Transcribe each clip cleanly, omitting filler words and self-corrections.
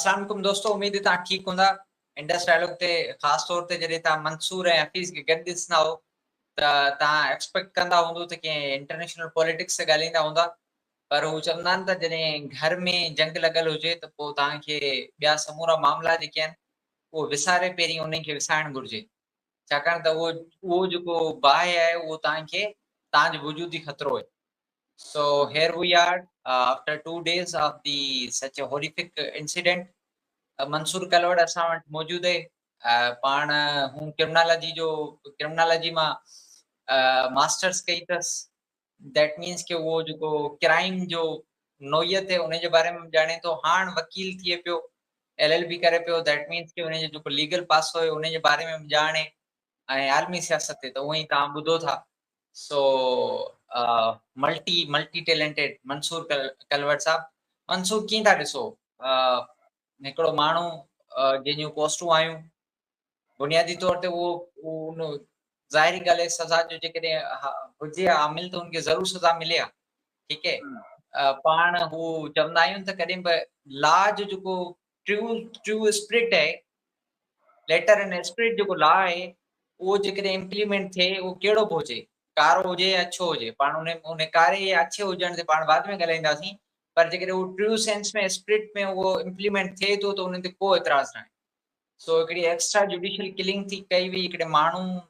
السلام عليڪم دوستو اميد توهان ٺيڪ هوندا انڊس ڊائلاگ تي خاص طور تي جڏهن توهان منصور ۽ حفيظ کي گڏ ڏسندا هو ته توهان ايڪسپيڪٽ ڪندا هوندو ته ڪنهن انٽرنيشنل پوليٽڪس تي ڳالهائيندا هوندا پر هو چوندا آهن ته جڏهن گهر ۾ جنگ لڳل هجي ته پوء توهان کي ٻيا سمورا معاملا جيڪي آهن اهو وساري پهرين انهن کي وسائڻ گهرجي ڇاڪاڻ ته اهو اهو جيڪو باهه آهي اهو توهان کي توهان جو وجودي خطرو آهي So here we are after 2 days of the such a horrific incident. Mansoor Kalwar اسان وٽ موجود آهي پاڻ هو ڪرمنالاجي جو ڪرمنالاجي مان ماسٽرس ڪئي اٿس that means ڪي اهو جيڪو ڪرائم جو نوعيت آهي ان جي باري ۾ ڄاڻي ٿو هاڻ وڪيل ٿئي پيو ايل ايل بي ڪري پيو that means ڪي ان جو جيڪو ليگل پاسو آهي ان جي باري ۾ ڄاڻي ۽ عالمي سياست تي ته اونئن ئي توهان ٻڌو ٿا سو ملٽي ملٽي ٽيلنٽيڊ منصور ڪلوڙ صاحب منصور ڪيئن ٿا ڏسو هڪڙو ماڻهو جنهن جون پوسٽون آيون بنيادي طور تي اهو ان ظاهري ڳالهه آهي سزا جو جيڪڏهن هجي ها عامل ته ان کي ضرور سزا ملي ها ٺيڪ آهي پاڻ هو چوندا آهيون ته ڪڏهن به لا جو جيڪو ٽريو ٽريو اسپرٽ آهي ليٽر اينڊ اسپرٽ جيڪو لا آهي اهو جيڪڏهن امپليمينٽ ٿئي اهو ڪهڙو به هجي ڪارو هجي يا اڇو هجي پاڻ ان ان ڪاري يا اڇي هجڻ تي پاڻ بعد ۾ ڳالهائينداسين پر جيڪڏهن اهو ٽريو سينس ۾ اسپرٽ ۾ اهو امپليمينٽ ٿئي ٿو ته ان تي ڪو اعتراض ناهي سو هڪڙي ايڪسٽرا جوڊيشل ڪلنگ ٿي ڪئي وئي هڪڙي ماڻهو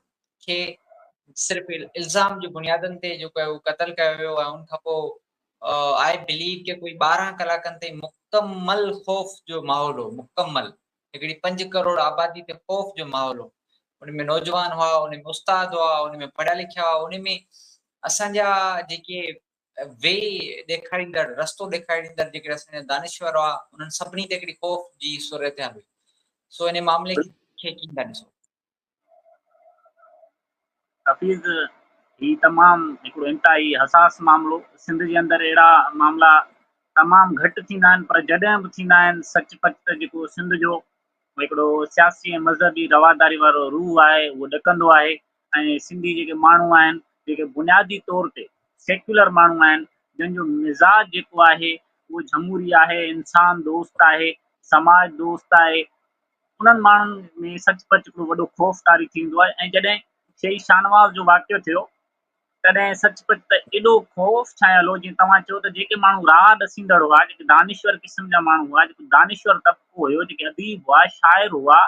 کي صرف الزام جي بنيادن تي جيڪو آهي اهو قتل ڪيو ويو ۽ ان کان پوء I believe ڪي ڪوئي 12 ڪلاڪن تائين مڪمل خوف جو ماحول هو مڪمل هڪڙي 5 ڪروڙ آبادي تي خوف جو ماحول هو ان ۾ نوجوان هئا ان ۾ استاد هئا ان ۾ پڙهيا لکيا هئا ان ۾ اسان جا جيڪي وي ڏيکاريندڙ رستو ڏيکاريندڙ جيڪي اسان جا دانشور هئا انهن سڀني تي هڪڙي خوف جي صورتحال هئي سو ان معاملي کي ڪيئن ٿا ڏسو؟ حفيظ، هي تمام هڪڙو انتهائي حساس معاملو، سنڌ جي اندر اهڙا معاملا تمام گهٽ ٿيندا آهن پر جڏهن به ٿيندا آهن سچ پچ ته جيڪو سنڌ جو هڪڙو سياسي ۽ مذهبي رواداري وارو روح آهي اهو ڏڪندو آهي ۽ سنڌي جيڪي ماڻهو آهن جيڪي بنيادي طور تي سيڪيولر ماڻهو آهن جن جو مزاج جيڪو آهي اهو جمهوري آهي، انسان دوست آهي، سماج دوست آهي، انهن ماڻهن ۾ سچ پچ هڪڙو وڏو خوف طاري ٿي ويندو آهي ۽ جڏهن شهيد شاهنواز جو واقعو ٿيو تڏهن سچ پچ ته ايڏو خوف ڇانيل هو جيئن توهان چيو ته جيڪي ماڻهو راهه ڏسيندڙ هئا جيڪي دانشور قسم جا ماڻهو هئا جيڪو دانشور طبقو هيو جيڪي اديب هئا شاعر هئا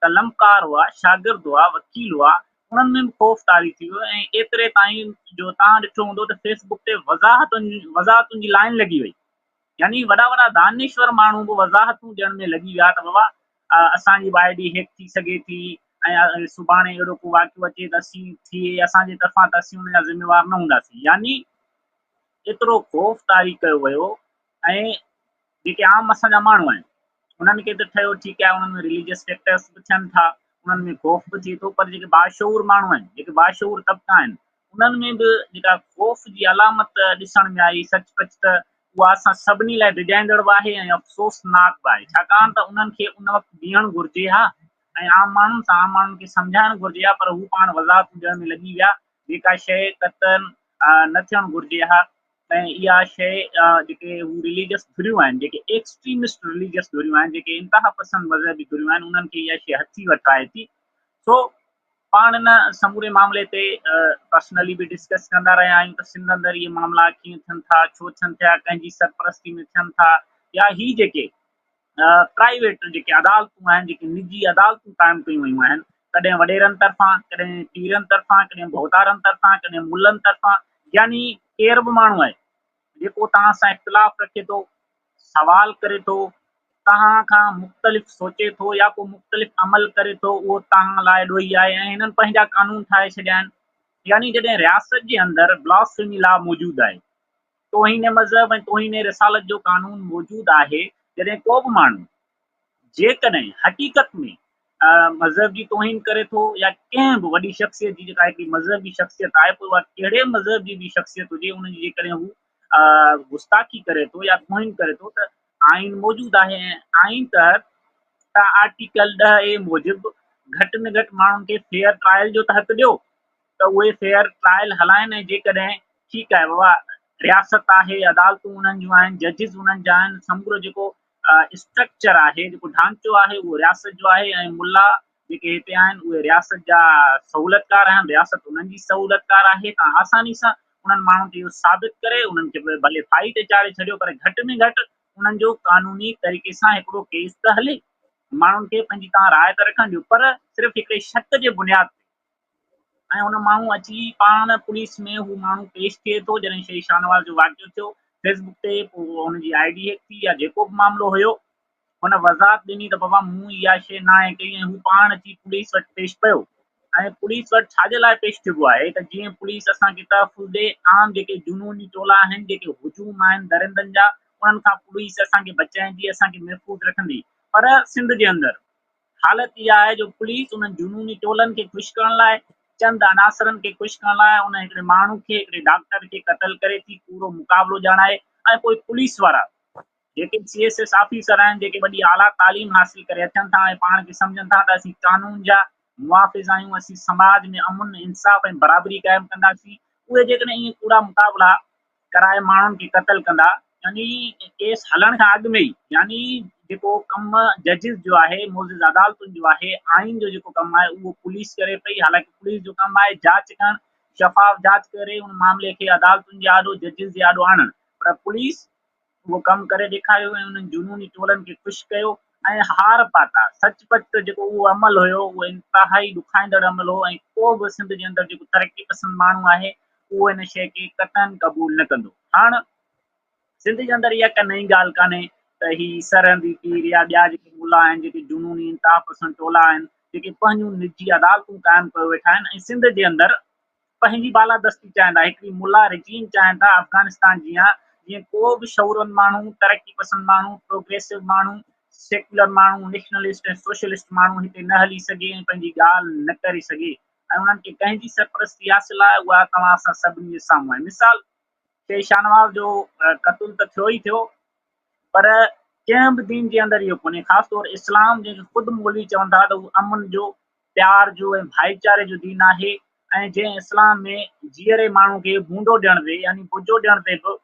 قلمڪار هئا شاگرد هئا وڪيل هئا انهن ۾ به خوف طاري ٿي ويو ۽ ايتري تائين جو توهان ڏٺو هوندو ته فيس بڪ تي وضاحتن وضاحتن جي لائن لڳي وئي يعني وڏا وڏا دانشور ماڻهو به وضاحتون ڏيڻ ۾ لڳي ويا ته بابا اسان جي به I D هيڪ ٿي سگهي ٿي ۽ سڀاڻي اهڙو ڪو واقعو اچي ته اسين ٿئي اسان جي طرفان ته اسين ان جا ذميوار نه هونداسين يعني ايترو خوف طاري ڪيو ويو ۽ جيڪي عام اسان جا ماڻهو آهن انهن کي ته ٺهيو ٺيڪ آهي انهن ۾ رليجس فيڪٽرس به ٿين ٿا انهن ۾ خوف به ٿئي ٿو پر جيڪي باشعور ماڻهو آهن جيڪي باشعور طبقا آهن انهن ۾ به جيڪا خوف جي علامت ڏسڻ ۾ آئي، سچ پچ ته اها اسان سڀني لاء ڊيڄائيندڙ به آهي ۽ افسوسناڪ به آهي، ڇاڪاڻ ته انهن کي ان وقت بيهڻ گهرجي ها ۽ عام ماڻهن سان عام ماڻهن کي سمجهائڻ گهرجي ها پر هو پاڻ وضاحتون ڏيڻ ۾ لڳي ويا، جيڪا شيء قطعاً نه ٿيڻ گهرجي ها ۽ اها شيء جيڪي هو رليجس ڌريون آهن، جيڪي ايڪسٽريمسٽ رليجس ڌريون آهن، جيڪي انتهاپسند مذهبي ڌريون آهن، انهن کي اها شيء هٿي وٺرائي ٿي. سو پاڻ ان سموري معاملي تي پرسنلي به ڊسڪس ڪندا رهيا آهيون ته سنڌ اندر اهي معاملا ڪيئن ٿين ٿا، ڇو ٿين ٿيا، ڪنهن جي سرپرستي ۾ ٿين ٿا يا هي جيڪي پرائيويٽ جيڪي عدالتون آهن، جيڪي نجي عدالتون قائم ڪيون ويون آهن، ڪڏهن وڏيرن طرفان، ڪڏهن پيرن طرفان، ڪڏهن ڀوتارن طرفان، ڪڏهن ملن طرفان، يعني ڪير به ماڻهو آهي جيڪو توهان سان اختلاف رکي ٿو، سوال ڪري ٿو، توهان کان مختلف سوچي ٿو يا ڪو مختلف عمل ڪري ٿو اهو توهان لاء ڏوهي آهي ۽ هنن پنهنجا قانون ٺاهي ڇڏيا آهن. يعني جڏهن رياست جي اندر بلاسفيمي لا موجود آهي، توهين مذهب ۽ توهين رسالت جو قانون موجود آهي، جڏهن ڪو به ماڻهو جيڪڏهن حقيقت ۾ مذهب جي توهين ڪري ٿو يا ڪنهن به وڏي شخصيت جي جيڪا هڪڙي مذهبي شخصيت آهي پوء اها ڪهڙي مذهب جي به شخصيت هجي ان جي جيڪڏهن هو گستاخي ڪري ٿو يا توهين ڪري ٿو ته آئين موجود آهي ۽ آئين تحت ته آرٽيڪل 10 اي موجب گهٽ ۾ گهٽ ماڻهن کي فيئر ٽرائل جو ته حق ڏيو ته اهي فيئر ٽرائل هلائن ۽ جيڪڏهن ٺيڪ آهي بابا رياست آهي عدالتون انهن جون آهن ججز انهن جا آهن سمورو جيڪو اسٽرڪچر آهي، جيڪو ڍانچو آهي اهو رياست جو آهي ۽ ملا جيڪي هتي آهن اهي رياست جا سهولتڪار آهن، رياست انهن جي سهولتڪار آهي. تان آساني سان انهن ماڻهن کي اهو ثابت ڪري انهن کي ڀلي ڦاهي تي چاڙهي ڇڏيو پر گهٽ ۾ گهٽ انهن جو قانوني طريقي سان هڪڙو ڪيس ته هلي، ماڻهن کي پنهنجي تان راء ته رکڻ ڏيو، پر صرف هڪڙي شڪ جي بنياد تي ۽ ان ماڻهو اچي پاڻ پوليس ۾ هو ماڻهو پيش ٿئي ٿو. جڏهن شهيد شاهنواز جو واقعو ٿيو فيس بڪ تي پوء هن جي I D هيڪ ٿي يا جيڪو به معاملو هيو، هن وضاحت ڏني ته بابا مون اها شيء ناهي ڪئي ۽ هو پاڻ اچي پوليس وٽ پيش پيو. ۽ پوليس وٽ ڇا جي لاء پيش ٿيبو آهي ته جيئن پوليس اسان کي تحفظ ڏي، عام جيڪي جنوني ٽولا آهن، جيڪي هجوم آهن درندن جا، انهن کان پوليس اسان کي بچائيندي، اسان کي محفوظ رکندي. پر سنڌ جي اندر حالت اها آهي جو پوليس انهن جنوني ٽولن کي خوش ڪرڻ لاء، چند عناصرن کي خوش ڪرڻ لاء ان هڪڙي ماڻهو کي، هڪڙي ڊاڪٽر کي قتل ڪري ٿي، ڪوڙو مقابلو ڄاڻائي ۽ پوء پوليس وارا جيڪي سي ايس ايس آفيسر آهن، جيڪي وڏي اعليٰ تعليم حاصل ڪري اچن ٿا ۽ پاڻ کي سمجهن ٿا ته اسين قانون جا محافظ آهيون، اسين سماج ۾ امن، انصاف ۽ برابري قائم ڪنداسين، اهي جيڪڏهن ائين ڪوڙا مقابلا ڪرائي ماڻهن کي قتل ڪندا، يعني ڪيس هلڻ کان اڳ ۾ ئي، يعني جيڪو ڪم ججز جو آهي، معزز عدالتن جو آهي، آئين جو جيڪو ڪم آهي اهو پوليس ڪري پئي، حالانڪه پوليس جو ڪم آهي جاچ ڪرڻ، شفاف جاچ ڪري ان معاملي کي عدالتن جي آڏو، ججز جي آڏو آڻڻ، پر پوليس اهو ڪم ڪري ڏيکاريو ۽ انهن جنوني ٽولن کي خوش ڪيو ۽ هار پاتا. سچ پچ ته جيڪو اهو عمل هيو اهو انتهائي ڏکائيندڙ عمل هو ۽ ڪو به سنڌ جي اندر جيڪو ترقي پسند ماڻهو آهي اهو ان شيء کي قطعاً قبول نه ڪندو. هاڻ سنڌ جي اندر اها ڪا نئين ڳالهه ڪانهي ته هي سرهندي پير يا ٻيا جيڪي ملا آهن، جيڪي جنوني انتها پسند ٽولا آهن، جيڪي پنهنجون نجي عدالتون قائم ڪيو ويٺا آهن ۽ سنڌ جي اندر پنهنجي بالادستي چاهين ٿا، هڪڙي ملا رجيم چاهين ٿا افغانستان جيان، جيئن ڪو به شعورمند ماڻهو، ترقي پسند ماڻهو، پروگريسو ماڻهو، سيڪيولر ماڻهو، نيشنلسٽ ۽ سوشلسٽ ماڻهو هتي نه هلي سگهي ۽ پنهنجي ڳالهه نه ڪري سگهي ۽ انهن کي ڪنهن جي سرپرستي حاصل آهي اها توهان اسان سڀني جي سامهون آهي. مثال شيخ شاهنواز جو قتل ته ٿيو ئي ٿيو پر ڪنهن به دين جي اندر اهو ڪونهي، خاص طور اسلام جنهن کي خود مولوي چون ٿا ته هو امن جو، پيار جو ۽ ڀائيچاري جو دين آهي ۽ جنهن اسلام ۾ جيئري ماڻهو کي ڀونڊو ڏيڻ تي يعني بجو ڏيڻ تي به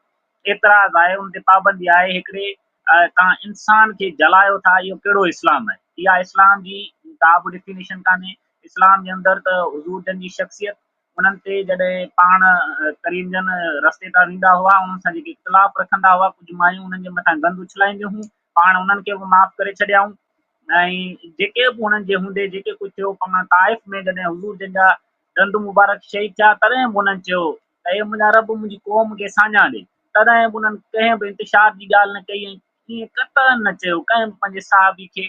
اعتراض آهي، ان تي پابندي آهي، هڪڙي توهان انسان کي جلايو ٿا اهو ڪهڙو اسلام آهي؟ اها اسلام جي ڪا به ڊيفينيشن ڪانهي. اسلام جي اندر ته حضور جن جي شخصيت انهن تي جڏهن پاڻ ڪريم جن رستي تان ويندا هئا انهن سان جيڪي اختلاف رکندا هئا، ڪجهه مايون انهن جي مٿان گند اڇلائينديون هيون، پاڻ انهن کي به معاف ڪري ڇڏيائون ۽ جيڪي به انهن جي هوندي جيڪي ڪجهه ٿيو، پاڻ طائف ۾ جڏهن حضور جن جا ڏند مبارڪ شهيد ٿيا تڏهن به انهن چيو ته اي منهنجا رب منهنجي قوم کي ساڃاهه ڏي، تڏهن به انهن ڪنهن به انتشار جي ڳالهه نه ڪئي ۽ ائين قطعاً نه چيو ڪنهن به پنهنجي صحابي کي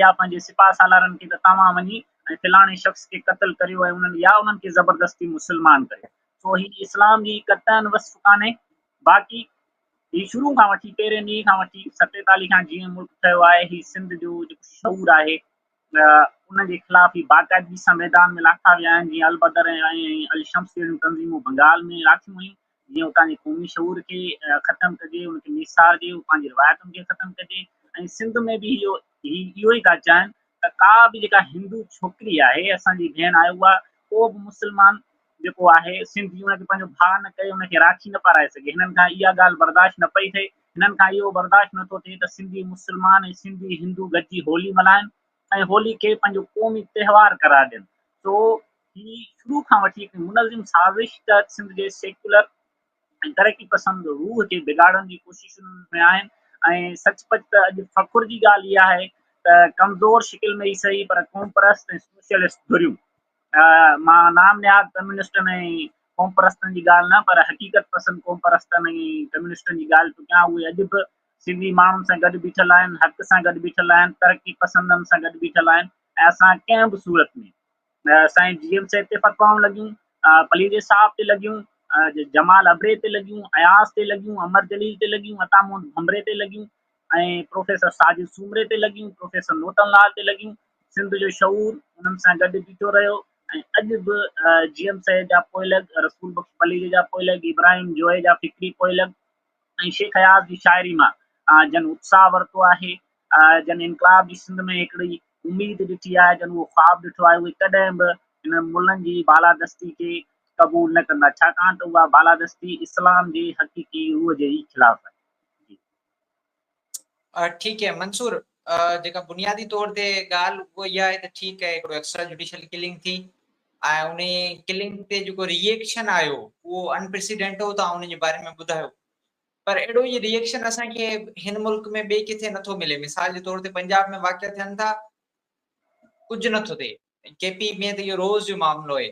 يا پنهنجي سپاهه سالارن کي ته توهان وڃي ۽ فلاڻي شخص کي قتل ڪريو ۽ انهن يا انهن کي زبردستي مسلمان ڪريو. سو هي اسلام جي قطعاً وصف ڪانهي. باقي هي شروع کان وٺي پهرين ڏينهن کان وٺي 47 کان جيئن ملڪ ٺهيو آهي هي سنڌ جو جيڪو شعور آهي ان جي خلاف هي باقاعدگي سان ميدان ۾ لاٿا ويا آهن، جيئن البدر ۽ الشمس جهڙيون تنظيمون بنگال ۾ لاٿيون ويون جيئن اتان جي قومي شعور کي ختم ڪجي، ان کي ميسارجي، پنهنجي روايتن کي ختم ڪجي ۽ سنڌ ۾ به هي اهو ئي ٿا چاهين ته ڪا به جيڪا هندو ڇوڪري آهي اسان جي ڀيڻ آهي اها ڪو به مسلمان جيڪو آهي سنڌي ان کي پنهنجو ڀاء نه ڪري ان کي راکي نه پارائي سگهي. هنن کان اها ڳالهه برداشت نه پئي ٿئي. هنن کان اهو برداشت نه ٿو ٿئي ته سنڌي مسلمان ۽ سنڌي هندو گڏجي هولي ملهائن ۽ هولي کي پنهنجو قومي تهوار قرار ڏين. سو هي شروع کان وٺي هڪ منظم سازش تحت سنڌ جي سيڪيولر ۽ ترقي پسند روح کي بگاڙڻ جي ڪوششن ۾ آهن ۽ سچ پچ ته اڄ فخر جي ڳالهه اها آهي ته ڪمزور شڪل ۾ ئي سهي پر قومپرست ۽ سوشلسٽ ڌريون، مان نام نهاد ڪميونسٽن ۽ قومپرستن جي ڳالهه نه پر حقيقت پسند قومپرستن ۽ ڪميونسٽن جي ڳالهه ٿو ڪيان، اهي اڄ به سنڌي ماڻهن سان گڏ بيٺل آهن، حق سان گڏ بيٺل آهن، ترقي پسندن سان گڏ بيٺل آهن ۽ اسان ڪنهن به صورت ۾ سائين جي ايم سيد تي فتوائون لڳيون، پليجي صاحب تي لڳيون، جمال ابڙي تي لڳيون، اياز تي لڳيون، امر جليل تي لڳيون، عطا محمد ڀنڀري تي لڳيون ۽ پروفيسر ساجد سومري تي لڳيون، پروفيسر نوتن لال تي لڳيون. سنڌ جو شعور انهن سان گڏ بيٺو رهيو ۽ اڄ به جي ايم سيد جا پوئلڳ، رسول بخش پليجي جا پوئلڳ، ابراهيم جويي جا فڪري پوئلڳ ۽ شيخ اياز جي شاعري مان جن اتساهه ورتو آهي، جن انقلاب جي سنڌ ۾ هڪڙي اميد ڏٺي آهي، جن اهو خواب ڏٺو آهي، اهي ڪڏهن به هن ملن جي بالادستي کي قبول نه ڪندا، ڇاڪاڻ ته اها بالادستي اسلام جي حقيقي روح جي ئي خلاف آهي. ٺيڪ آهي منصور، جيڪا بنيادي طور تي ڳالهه اها اها آهي ته ٺيڪ آهي هڪڙو ايڪسٽرا جوڊيشل ڪلنگ ٿي ۽ ان ڪلنگ تي جيڪو ريئيڪشن آيو اهو انپريسيڊنٽ هو، توهان ان جي باري ۾ ٻڌايو، پر اهڙو ئي ريئيڪشن اسان کي هن ملڪ ۾ ٻئي ڪٿي نٿو ملي. مثال جي طور تي پنجاب ۾ واقعا ٿين ٿا، ڪجهه نٿو ٿئي. ڪي پي ۾ ته اهو روز جو معاملو آهي.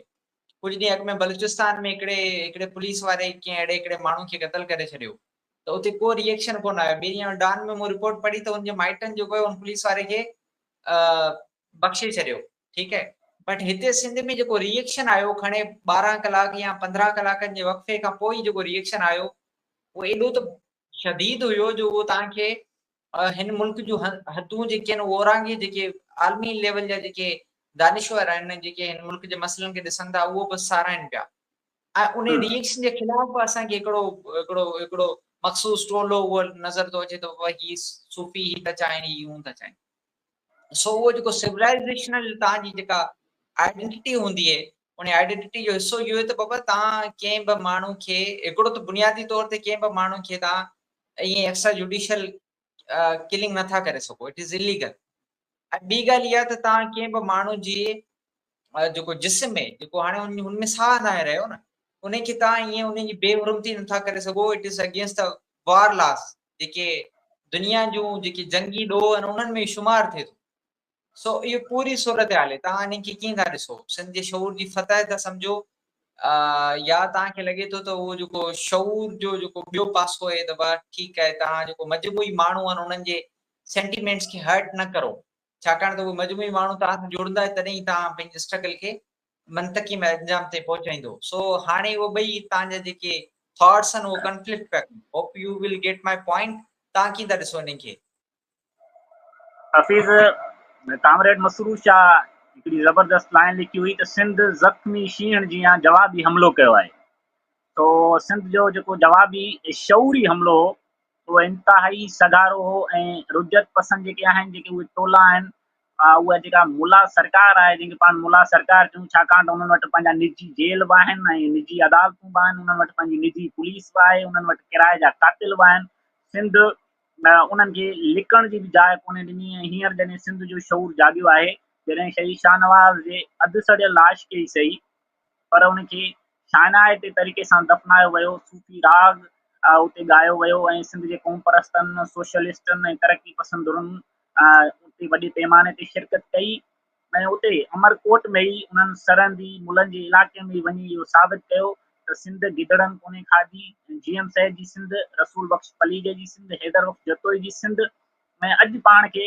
ڪجهه ڏينهن اڳ ۾ بلوچستان ۾ هڪڙي پوليس واري ڪنهن اهڙي هڪڙي ماڻهو کي قتل ڪري ڇڏيو ته اتي ڪو ريئيڪشن ڪونه آيو. ٻئي ڏينهن ڊان ۾ مون رپورٽ پڙهي ته ان جي مائٽن جيڪو آهي ان پوليس واري کي بخشي ڇڏيو. ٺيڪ آهي، بٽ هتي سنڌ ۾ جيڪو ريئيڪشن آيو، کڻي 12 ڪلاڪ يا 15 ڪلاڪن جي وقفي کان پوء ئي جيڪو ريئيڪشن آيو اهو ايڏو ته شديد هيو جو اهو توهان کي هن ملڪ جون حدون جيڪي آهن اهو اورانگهي جيڪي عالمي ليول جا جيڪي دانشور آهن، جيڪي هن ملڪ جي مسئلن کي ڏسن ٿا، اهو به ساراهين پيا. ۽ ان ريئيڪشن جي خلاف به اسان کي هڪڙو مخصوص ٽولو اهو نظر ٿو اچي ته بابا هي صوفي هي ٿا چاهين، هي هون ٿا چاهين. سو اهو جيڪو سولائيزيشنل توهان جي جيڪا آئيڊينٽيٽي هوندي آهي، ان آئيڊينٽيٽي جو حصو اهو آهي ته بابا توهان ڪنهن به ماڻهو کي هڪڙو ته بنيادي طور تي ڪنهن به ماڻهو کي توهان ائين ايڪسٽرا جوڊيشل ڪلنگ نٿا ڪري سگهو، it is illegal. ۽ ٻي ڳالهه اها ته توهان ڪنهن به ماڻهو جي جيڪو جسم آهي، جيڪو هاڻي ان ۾ ساهه ناهي رهيو نه، ان کي توهان ائين ان جي بي حرمتي نٿا ڪري سگهو. It is against the war laws, جيڪي دنيا جون جيڪي جنگي ڏوهه آهن انهن ۾ شمار ٿئي ٿو. سو اهو پوري صورتحال آهي، توهان ان کي ڪيئن ٿا ڏسو؟ سنڌ جي شعور جي فتح ٿا سمجهو يا توهان کي لڳي ٿو ته اهو جيڪو شعور جو جيڪو ٻيو پاسو آهي ته بابا ٺيڪ آهي، توهان جيڪو مجموعي ماڻهو آهن انهن جي سينٽيمينٽس کي هرٽ نه ڪرو، ڇاڪاڻ ته اهي مجموعي ماڻهو توهان سان جڙندا تڏهن ئي توهان پنهنجي اسٽرگل کي منطقي ۾ انجام تائين پهچائيندو. سو هاڻي اهي ٻئي توهان جا جيڪي ٿاٽس آهن اهي ڪنفلڪٽ پيا ڪن. Hope you will get my point. توهان ڪيئن ٿا ڏسو انهن کي؟ حفيظ، ڪامريڊ مسرور شاهه هڪڙي زبردست لائين لکي هئي ته سنڌ زخمي شينهن جيان جوابي حملو ڪيو آهي. سو سنڌ جو جيڪو جوابي شعوري حملو هو اهو انتهائي سگهارو هو ۽ رجعت پسند جيڪي آهن، جيڪي اهي ٽولا آهن، اها جيڪا ملا سرڪار آهي، جنهن کي پاڻ ملا سرڪار چئون، ڇاڪاڻ ته انهن وٽ پنهنجا نجي جيل به آهن ۽ نجي عدالتون به آهن، انهن وٽ پنهنجي نجي پوليس به آهي، انهن وٽ ڪرائي جا قاتل به آهن. سنڌ انهن کي لڪڻ جي به جاء ڪونهي ڏني ۽ هينئر جڏهن سنڌ جو شعور جاڳيو آهي، جڏهن شهيد شاهنواز جي اڌ سڙيل لاش کي ئي سهي پر ان کي شانائتي طريقي سان دفنايو ويو، صوفي راڳ اتي ڳايو ويو ۽ سنڌ جي قومپرستن، سوشلسٽن ۽ ترقي پسند ڌرين اتي وڏي پيماني تي شرڪت ڪئي ۽ اتي امرڪوٽ ۾ ئي انهن سرهندي ملن جي علائقي ۾ وڃي اهو ثابت ڪيو ته سنڌ گدڙن ڪونهي کاڌي، جي ايم سيد جي سنڌ، رسول بخش پليجي جي سنڌ، حيدر بخش جتوئي جي سنڌ ۽ اڄ پاڻ کي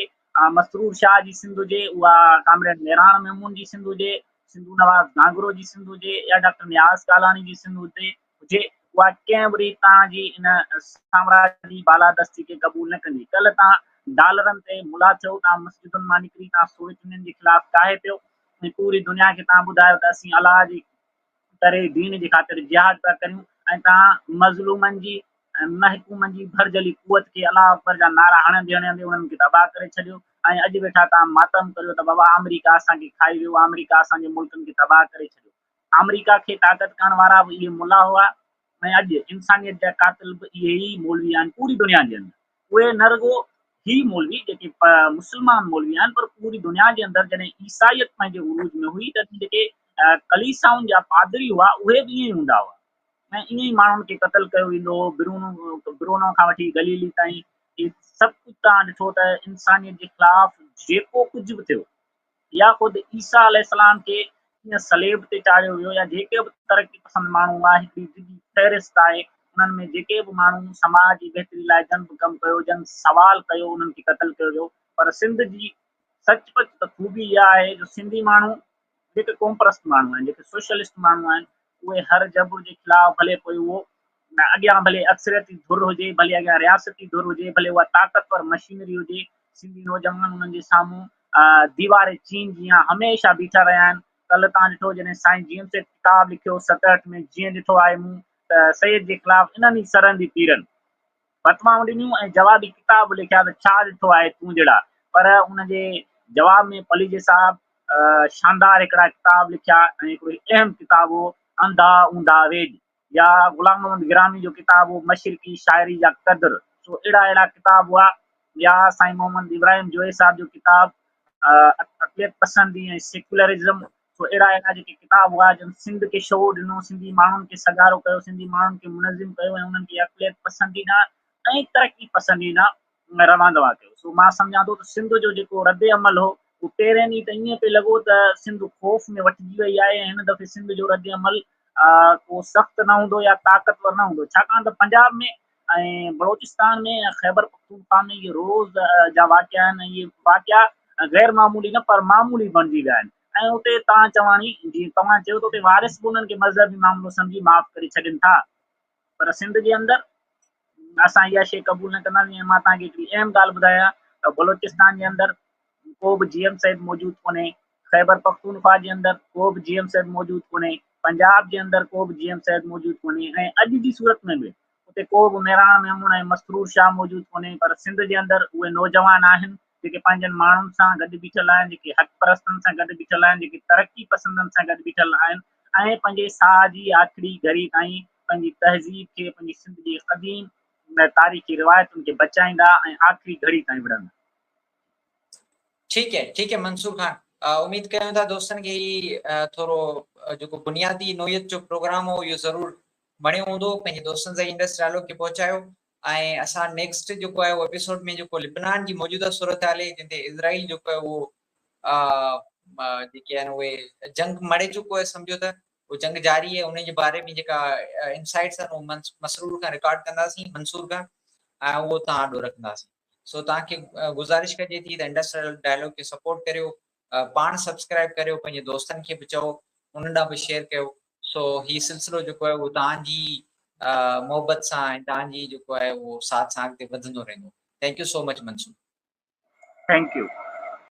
مسرور شاهه جي سنڌ هجي، اها ڪامريڊ ميراڻ ميمون جي سنڌ هجي، سنڌو نواز گانگرو جي سنڌ هجي يا ڊاڪٽر نياز ڪالاڻي جي سنڌ هجي، اها ڪنهن به ريت توهان جي ان سامراجي بالادستي کي قبول نه ڪندي. ڪلهه توهان ڊالرن تي ملا ٿيو، توهان مسجدن مان نڪري توهان سوويت يونين جي خلاف ڪاهي پيو ۽ پوري دنيا کي توهان ٻڌايو ته اسين الله جي ڪري دين جي خاطر جهاد پيا ڪريون ۽ توهان مظلومن جي ۽ محڪومن جي ڀرجهلي قوت کي الله اڪبر جا نعرا هڻندي هڻندي انهن کي تباهه ڪري ڇڏيو ۽ اڄ ويٺا توهان ماتم ڪريو ته بابا آمريڪا اسان کي کائي ويو، آمريڪا اسان جي ملڪن کي تباهه ڪري ڇڏيو. آمريڪا کي طاقت ڪرڻ وارا به اهي ملا هئا ۽ اڄ انسانيت جا قاتل به اهي ئي مولوي آهن. پوري دنيا جي اندر اهي نه رڳو هي مولوي جيڪي مسلمان مولوي آهن پر پوري دنيا جي اندر جڏهن عيسائيت پنهنجي عروج ۾ هئي تڏهن جيڪي ڪليسائن جا پادري هئا اهي به ائين ئي هوندا هئا ۽ ائين ئي ماڻهن کي قتل ڪيو ويندو هو. برونو کان وٺي گليلي تائين هي سڀ ڪجهه توهان ڏٺو ته انسانيت جي خلاف جيڪو ڪجهه به ٿيو يا خود عيسيٰ عليه السلام کي ڪيئن صليب تي چاڙهيو ويو يا جيڪي به ترقي پسند ماڻهو هئا، هڪڙي ڊگهي فهرست آهي، انهن ۾ جيڪي به ماڻهو سماج جي بهتري لاء جن به ڪم ڪيو، جن سوال ڪيو، انهن کي قتل ڪيو ويو. پر سنڌ جي سچ پچ ته خوبي اها آهي جو سنڌي ماڻهو جيڪي قومپرست ماڻهو آهن، جيڪي سوشلسٽ ماڻهو آهن، اهي هر جبر جي خلاف ڀلي پوء اهو اڳيان ڀلي اڪثريتي ڌر هجي، ڀلي اڳيان رياستي ڌر هجي، ڀلي اها طاقتور مشينري هجي، سنڌي نوجوان انهن جي سامهون ديوار چين جيان هميشه بيٺا رهيا آهن. ڪلهه توهان ڏٺو جڏهن سائين جي ايم سيد ڪتاب لکيو 67 ۾ جيئن ڏٺو آهي مون ته سيد جي خلاف انهن ئي سرهندي پيرن فتوائون ڏنيون ۽ جوابي ڪتاب به لکيا ته ڇا ڏٺو آهي تون جهڙا، پر ان جي جواب ۾ پليجي صاحب شاندار هڪڙا ڪتاب لکيا ۽ هڪڙو اهم ڪتاب هو انڌا اونڌا ويڄ يا غلام محمد گرامي جو ڪتاب هو مشرقي شاعري جا قدر. سو اهڙا اهڙا ڪتاب هئا. يا سائين محمد ابراهيم جويي صاحب جو ڪتاب عقليت پسندي ۽ سيڪولرزم، سو اهڙا اهڙا جيڪي ڪتاب هئا جن سنڌ کي شعور ڏنو، سنڌي ماڻهن کي سگهارو ڪيو، سنڌي ماڻهن کي منظم ڪيو ۽ انهن کي عقليت پسندي ڏانهن ۽ ترقي پسندي ڏانهن روان دوان ڪيو. سو مان سمجهان ٿو ته سنڌ جو جيڪو رد عمل هو اهو پهرين ڏينهن ته ائين پئي لڳو ته سنڌ خوف ۾ وٺجي وئي آهي ۽ هن دفعي سنڌ جو رد عمل ڪو سخت نه هوندو يا طاقتور نه هوندو، ڇاڪاڻ ته پنجاب ۾ ۽ بلوچستان ۾ ۽ خيبر پختونخوا ۾ اهي روز جا واقعا آهن ۽ اهي واقعا غير معمولي نه پر معمولي بڻجي ويا آهن ۽ اتي توهان چواڻي جيئن توهان چيو ته اتي وارث به انهن کي مذهبي معاملو سمجهي معاف ڪري ڇڏين ٿا پر سنڌ جي اندر اسان اها شيء قبول نه ڪنداسين. ۽ مان توهان کي هڪڙي اهم ڳالهه ٻڌايان ته بلوچستان جي اندر ڪو به جي ايم سيد موجود ڪونهي، خيبر پختونخوا جي اندر ڪو به جي ايم سيد موجود ڪونهي، پنجاب جي اندر ڪو به جي ايم سيد موجود ڪونهي ۽ اڄ جي صورت ۾ به اتي ڪو به ميراڻ ميمڻ ۽ مسرور شاهه موجود ڪونهي پر سنڌ جي اندر اهي نوجوان آهن جيڪي پنهنجن ماڻهن سان گڏ بيٺل آهن، جيڪي حق پرستن سان گڏ بيٺل آهن، جيڪي ترقي پسندن سان گڏ بيٺل آهن ۽ پنهنجي ساهه جي آخري گهڙي تائين پنهنجي تهذيب کي، پنهنجي سنڌ جي قديم تاريخي روايتن کي بچائيندا ۽ آخري گهڙي تائين وڙهندا. ٺيڪ هي ٺيڪ هي منصور خان، اميد ڪيون ٿا دوستن کي هي ٿورو جيڪو بنيادي نوعيت جو پروگرام هو اهو ضرور وڻيو هوندو. پنهنجي دوستن سان انڊس ڊائلاگ کي پهچايو ۽ اسان نيڪسٽ جيڪو آهي اهو ايپيسوڊ ۾ جيڪو لبنان جي موجوده صورتحال آهي جنهن تي اسرائيل جيڪو آهي اهو جيڪي آهن اهي جنگ مڙي چڪو آهي، سمجهو ته اهو جنگ جاري آهي، ان جي باري ۾ جيڪا انسائٽس آهن اهو مسرور کان رڪارڊ ڪنداسين، منصور کان، ۽ اهو تان آڏو رکنداسين. سو توهان کي گذارش ڪجي ٿي ته انڊسٽريل ڊائلاگ کي سپورٽ ڪريو، پاڻ سبسڪرائب ڪريو، پنهنجي دوستن کي به چئو، انهن ڏانهن به شيئر ڪيو. سو هي سلسلو جيڪو آهي اهو توهان جي محبت سان ۽ توهان جي جيڪو آهي اهو ساٿ سان اڳتي وڌندو رهندو. Thank you so much Mansoor. Thank you.